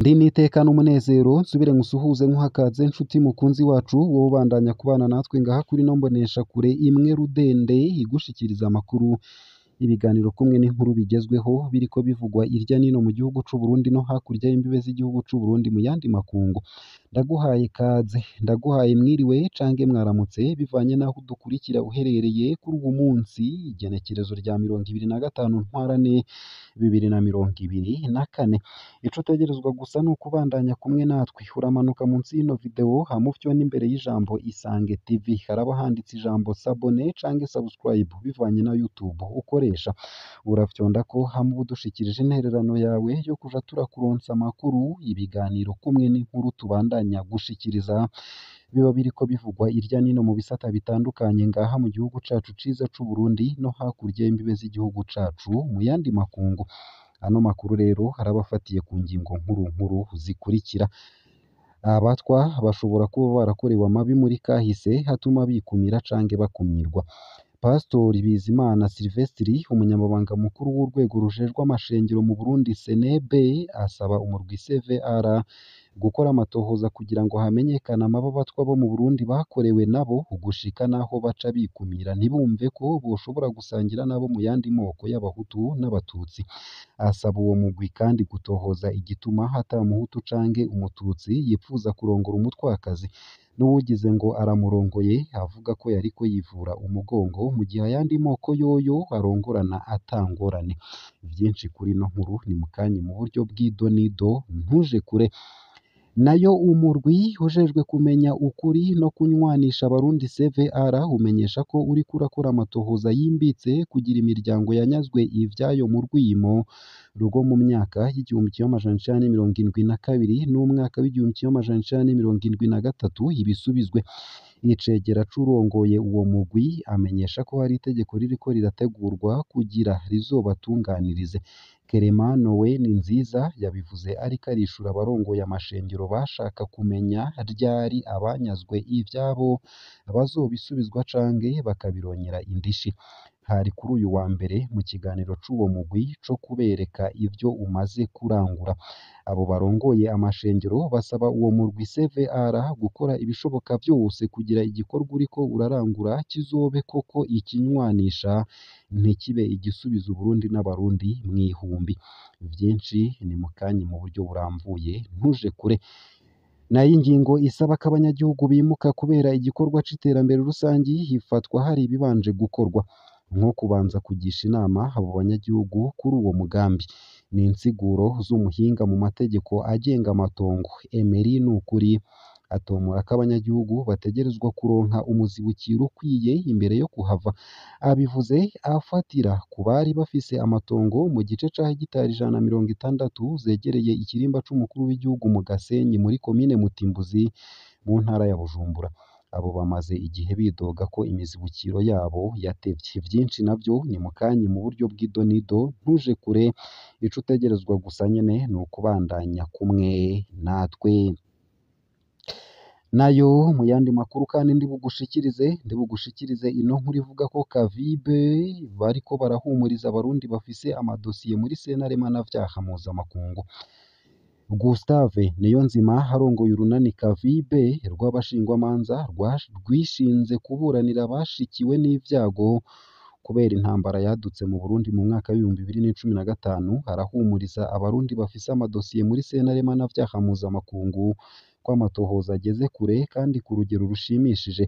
Ndi n'iteka n'umunezero nsubire nkusuhuze nkuhakaze nshuti mukunzi wacu wowe ubandanya kubana natwe ngaha kuri no mbonesha kure imwe rudende igushikiriza amakuru, ibiganiro kumwe n'inkuru bigezweho biriko bivugwa irya nino mu gihugu c'u Burundi no hakurya y'imbibe z'igihugu c'u Burundi mu yandi makungu. Ndaguhaye kaze, ndaguhaye mwiriwe cange mwaramutse bivanye n'aho udukurikira uherereye kuri uwu munsi igenekerezo rya 25 Ntwarante 2024. Ico utegerezwa gusa ni ukubandanya kumwe natwe, uramanuka munsi y'ino video hama ufyone imbere y'ijambo Isange TV, haraba handitse ijambo s'abonner cange subscribe bivanye na YouTube ukoresha. Urafyondako hama uba udushikirije intererano yawe yo kuja turakuronsa amakuru, ibiganiro kumwe n'inkuru tubandanya gushikiriza biba biriko bivugwa irya nino mu bisata bitandukanye ngaha mu gihugu cacu ciza c'u Burundi no hakurya y'imbibe z'igihugu cacu mu yandi makungu. Ano makuru rero arabafatiye ku ngingo nkuru nkuru zikurikira: abatwa bashobora kuba barakorewe amabi muri kahise hatuma bikumira canke bakumirwa. Pastori Bizimana Sylvestre, umunyamabanga mukuru w'urwego rujejwe amashengero mu Burundi CNB, asaba umurwi CVR gukora amatohoza kugira ngo hamenyekane amabi abatwa bo mu Burundi bakorewe nabo gushika naho baca bikumira ntibumve ko boshobora gusangira nabo mu yandi moko y'abahutu n'abatutsi. Asaba uwo mugwi kandi gutohoza igituma ata muhutu canke umututsi yipfuza kurongora umutwakazi, n'uwugize ngo aramurongoye avuga ko yariko yivura umugongo mu gihe ayandi moko yoyo arongorana ata ngorane. Vyinshi kuri ino nkuru ni mukanya mu buryo bw'idonido, ntuje kure. Nayo umurwi ujejwe kumenya ukuri no kunywanisha abarundi CVR umenyesha ko uriko urakora amatohoza yimbitse kugira imiryango yanyazwe ivyayo mu rwimo rwo mu myaka y'1972 n'umwaka w'1973 ibisubizwe. Icegera c'urongoye uwo mugwi amenyesha ko hari itegeko ririko rirategurwa kugira rizobatunganirize. Clement Noé Ninziza yabivuze ariko arishura abarongoye amashengero bashaka kumenya ryari abanyazwe ivyabo bazobisubizwa canke bakabironkera indishi. Hari kuri uyu wa mbere mu kiganiro c'uwo mugwi co kubereka ivyo umaze kurangura. Abo barongoye amashengero basaba uwo murwi CVR gukora ibishoboka vyose kugira igikorwa uriko urarangura kizobe koko ikinywanisha, ntikibe igisubiza Uburundi n'abarundi mw'ihumbi. Vyinshi ni mukanya mu buryo burambuye, ntuje kure. Nayo ingingo isaba ko abanyagihugu bimuka kubera igikorwa c'iterambere rusangi hifatwa hari ibibanje gukorwa, nko kubanza kugisha inama abo banyagihugu kuri uwo mugambi. Ni insiguro z'umuhinga mu mategeko agenga amatongo Emery Nukuri, atomora ko abanyagihugu bategerezwa kuronka umuzibukiro ukwiye imbere yo kuhava. Abivuze afatira ku bari bafise amatongo mu gice ca hegitari 160 zegereye ikirimba c'umukuru w'igihugu mu Gasenyi muri komine Mutimbuzi mu ntara ya Bujumbura. Abo bamaze igihe bidoga ko imizibukiro yabo yatevye. Vyinshi navyo ni mukanya mu buryo bw'idonido, ntuje kure. Ico utegerezwa gusa nyene ni ukubandanya kumwe natwe. Nayo mu yandi makuru kandi ndibugushikirize ino nkuru ivuga ko Kavibe bariko barahumuriza abarundi bafise amadosiye muri sentare mpanavyaha mpuzamakungu. Gustave Niyonzima arongoye urunani Kavibe rw'abashingwamanza rwishinze kuburanira abashikiwe n'ivyago kubera intambara yadutse mu Burundi mu mwaka w'2015, arahumuriza abarundi bafise amadosiye muri sentare mpanavyaha mpuzamakungu ko amatohoza ageze kure kandi ku rugero rushimishije.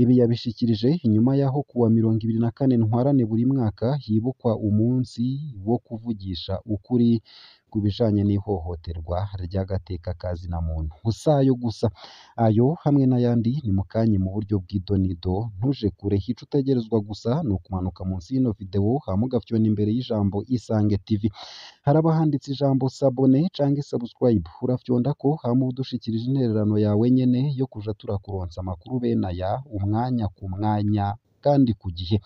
Ibi yabishikirije inyuma y'aho kuwa 24 Ntwarante buri mwaka hibukwa umunsi wo kuvugisha ukuri ku bijanye n'ihohoterwa ry'agateka ka zina muntu. Sayo gusa, ayo hamwe n'ayandi ni mukanya mu buryo bw'idonido, ntuje kure. Ico utegerezwa gusa ni ukumanuka munsi y'ino video hama ugafyona imbere y'ijambo Isange TV, haraba handitse ijambo s'abonner canke subscribe, urafyondako hama udushikirije intererano yawe nyene yo kuja turakuronsa amakuru bene aya umwanya ku mwanya kandi ku gihe.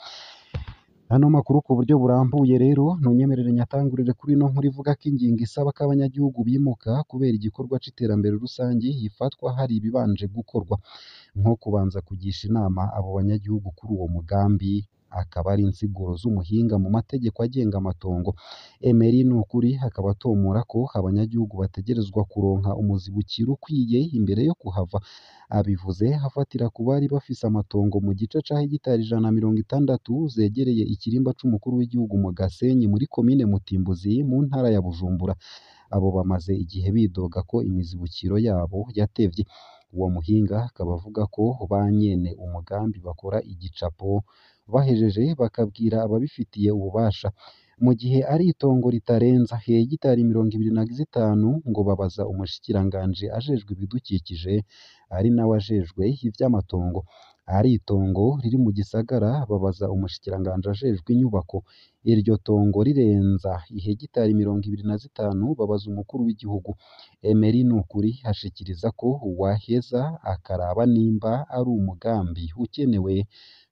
Ano makuru ku buryo burambuye rero ntunyemerere nyatangurire kuri ino nkuru ivuga ko ingingo isaba ko abanyagihugu bimuka kubera igikorwa c'iterambere rusangi hifatwa hari ibibanje gukorwa, nko kubanza kugisha inama abo banyagihugu kuri uwo mugambi. Akaba ari insiguro z'umuhinga mu mategeko agenga amatongo. Emery Nukuri akaba atomora ko abanyagihugu bategerezwa kuronka umuzibukiro ukwiye imbere yo kuhava. Abivuze afatira ku bari bafise amatongo mu gice ca hegitari 160 zegereye ikirimba c'umukuru w'igihugu mu Gasenyi muri komine Mutimbuzi mu ntara ya Bujumbura. Abo bamaze igihe bidoga ko imizibukiro yabo yatevye. Uwo muhinga akaba avuga ko ba nyene umugambi bakora igicapo bahejeje bakabwira ababifitiye ububasha. Mu gihe ari itongo ritarenza hegitari 25 ngo babaza umushikiranganji ajejwe ibidukikije ari nawe ajejwe ivy'amatongo. Ari itongo riri mu gisagara babaza umushikiranganji ajejwe inyubako. Iryo tongo rirenza ihegitari 25 babaza umukuru w'igihugu. Emery Nukuri ashikiriza ko uwaheza akaraba nimba ari umugambi ukenewe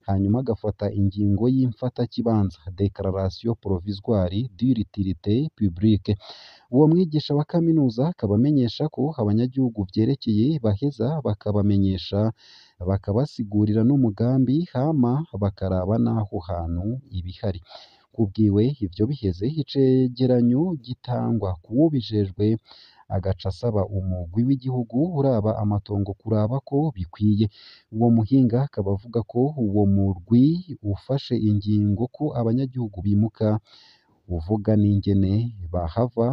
hanyuma agafata ingingo y'imfatakibanza "Declaration provisoire d'utilité publique". Uwo mwigisha wa kaminuza akaba amenyesha ko abanyagihugu vyerekeye baheza bakabamenyesha bakabasigurira n'umugambi hama bakaraba n'aho hantu ibihari. Kubwiwe ivyo biheze icegeranyo gitangwa kuwubijejwe agaca asaba umugwi w'igihugu uraba amatongo kuraba ko bikwiye. Uwo muhinga akaba avuga ko uwo murwi ufashe ingingo ko abanyagihugu bimuka uvuga n'ingene bahava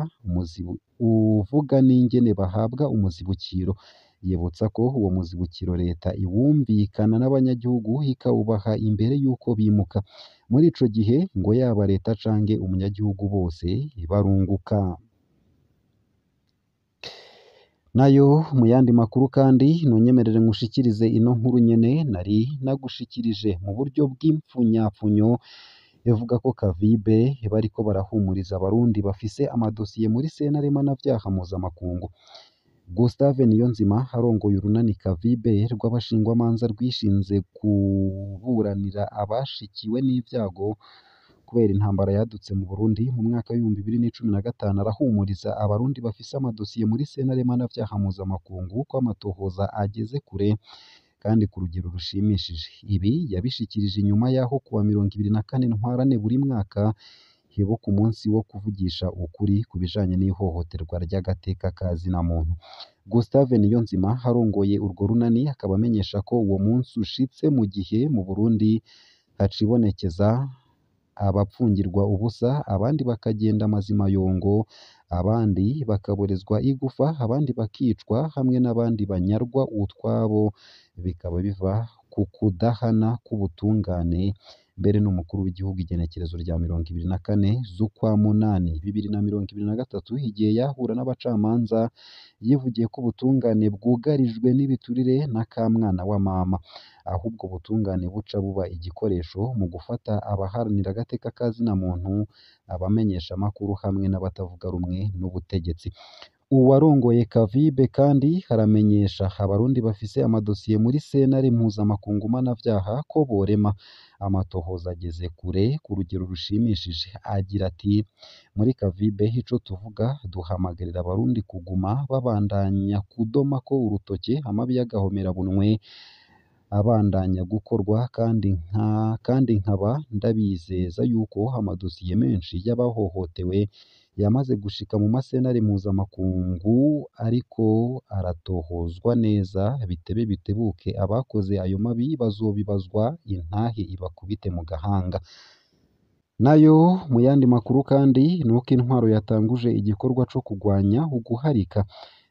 uvuga n'ingene bahabwa umuzibukiro. Yibutsa ko uwo muzibukiro leta iwumvikana n'abanyagihugu ikawubaha imbere y'uko bimuka. Muri ico gihe ngo yaba leta canke umunyagihugu bose barunguka. Nayo mu yandi makuru kandi nonyemerere nkushikirize ino nkuru nyene nari nagushikirije mu buryo bw'impfunyapfunyo ivuga ko Kavibe bariko barahumuriza abarundi bafise amadosiye muri sentare mpanavyaha mpuzamakungu. Gustave Niyonzima arongoye urunani Kavibe rw'abashingwamanza rwishinze kuburanira abashikiwe n'ivyago kubera intambara yadutse mu Burundi mu mwaka w'2015 arahumuriza abarundi bafise amadosiye muri sentare mpanavyaha mpuzamakungu ko amatohoza ageze kure kandi ku rugero rushimishije. Ibi yabishikirije inyuma y'aho kuwa 24 Ntwarante buri mwaka hibukwa umunsi wo kuvugisha ukuri ku bijanye n'ihohoterwa ry'agateka ka zina muntu. Gustave Niyonzima arongoye urwo runani akaba amenyesha ko uwo munsi ushitse mu gihe mu Burundi hacibonekeza abapfungirwa ubusa, abandi bakagenda mazimayongo, abandi bakaborezwa igufa, abandi bakicwa hamwe n'abandi banyarwa utwabo, bikaba biva ku kudahana k'ubutungane. Mbere n'umukuru w'igihugu igenekerezo rya 24 z'ukwa munani 2023 igihe yahura n'abacamanza yivugiye ko ubutungane bwugarijwe n'ibiturire na kamwana wa mama, ahubwo ubutungane buca buba igikoresho mu gufata abaharanira agateka ka zina muntu, abamenyeshamakuru hamwe n'abatavuga rumwe n'ubutegetsi. Uwarongoye Kavibe kandi aramenyesha abarundi bafise amadosiye muri sentare mpuzamakungu mpanavyaha ko borema. Amatohoza ageze kure ku rugero rushimishije. Agira ati muri Kavibe ico tuvuga duhamagarira abarundi kuguma babandanya kudomako urutoke amabi y'agahomerabunwe abandanya gukorwa kandi nkaba ndabizeza yuko amadosiye menshi y'abahohotewe yamaze gushika mu masentare mpuzamakungu ariko aratohozwa neza bitebe bitebuke abakoze ayo mabi bazobibazwa intahe ibakubite mu gahanga. Nayo mu yandi makuru kandi nuko intwaro yatanguje igikorwa co kugwanya uguharika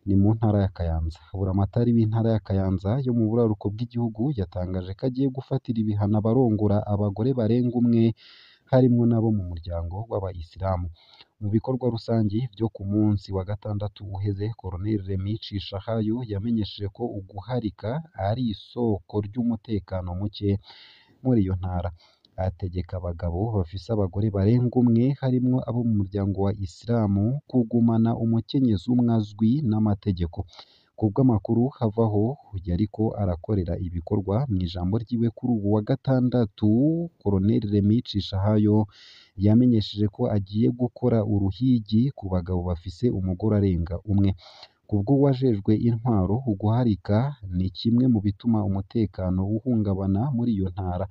ni mu ntara ya Kayanza. Buramatari w'intara ya Kayanza yo mu buraruko bw'igihugu yatangaje ko agiye gufatira ibihano abarongora abagore barenga umwe harimwo n'abo mu muryango w'abayisilamu. Mu bikorwa rusangi vyo ku munsi wa gatandatu uheze, Colonel Remy Cishahayo yamenyesheje ko uguharika ari isoko ry'umutekano muke muri iyo ntara. Ategeka abagabo bafise abagore barenga umwe harimwo abo mu muryango wa Isilamu kugumana umukenyezi umwe azwi n'amategeko. Kubw'amakuru havaho yariko arakorera ibikorwa mw'ijambo ryiwe kuri uwu wa gatandatu, Colonel Remy Cishahayo yamenyesheje ko agiye gukora uruhigi ku bagabo bafise umugore arenga umwe. Kubw'uwajejwe intwaro, uguharika ni kimwe mu bituma umutekano uhungabana muri iyo ntara.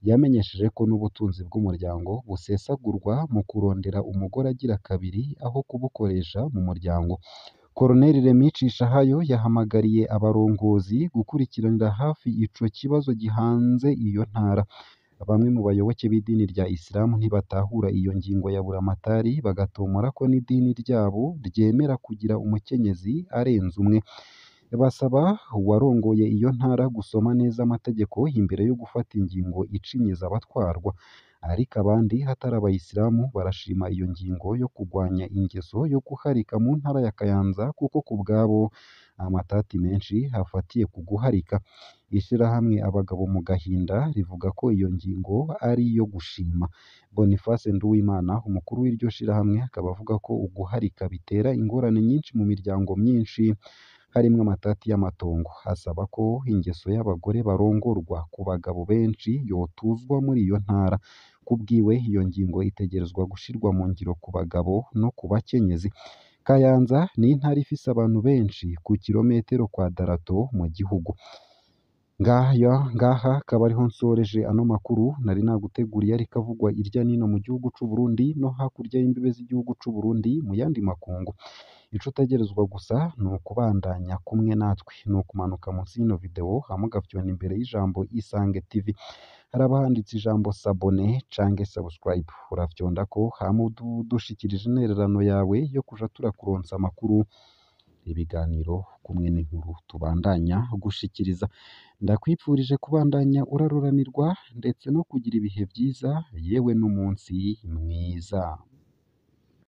Yamenyesheje ko n'ubutunzi bw'umuryango busesagurwa mu kurondera umugore agira kabiri aho kubukoresha mu muryango. Colonel Remy Cishahayo yahamagariye abarongozi gukurikiranira hafi ico kibazo gihanze iyo ntara. Bamwe mu bayoboke b'idini rya Islam ntibatahura iyo ngingo ya Buramatari, bagatomora ko n'idini ryabo ryemera kugira umukenyezi arenze umwe. Basaba uwarongoye iyo ntara gusoma neza amategeko imbere yo gufata ingingo icinyiza abatwarwa. Ariko abandi hatari abayisilamu barashima iyo ngingo yo kugwanya ingeso yo guharika mu ntara ya Kayanza, kuko kubwabo amatati menshi afatiye ku guharika. Ishirahamwe Abagabo mu Gahinda rivuga ko iyo ngingo ari iyo gushima. Boniface Nduwimana, umukuru w'iryo shirahamwe, akaba avuga ko uguharika bitera ingorane nyinshi mu miryango myinshi, harimwo amatati y'amatongo. Asaba ko ingeso y'abagore barongorwa ku bagabo benshi yotuzwa muri iyo ntara. Kubwiwe, iyo ngingo itegerezwa gushirwa mu ngiro ku bagabo no ku bakenyezi. Kayanza ni intara ifise abantu benshi ku kirometero kwadarato mu gihugu. Ngaya ngaha akaba ariho nsoreje ano makuru nari naguteguriye, ariko avugwa irya nino mu gihugu c'u Burundi no hakurya y'imbibe z'igihugu c'u Burundi mu yandi makungu. Ico utegerezwa gusa ni ukubandanya kumwe natwe, ni ukumanuka munsi y'ino video hama ugafyona imbere y'ijambo Isange TV. Haraba handitse ijambo s'abonner canke subscribe, urafyondako hama udushikirije intererano yawe yo kuja turakuronsa amakuru, ibiganiro kumwe n'inkuru tubandanya gushikiriza. Ndakwipfurije kubandanya uraroranirwa ndetse no kugira ibihe vyiza, yewe n'umunsi mwiza.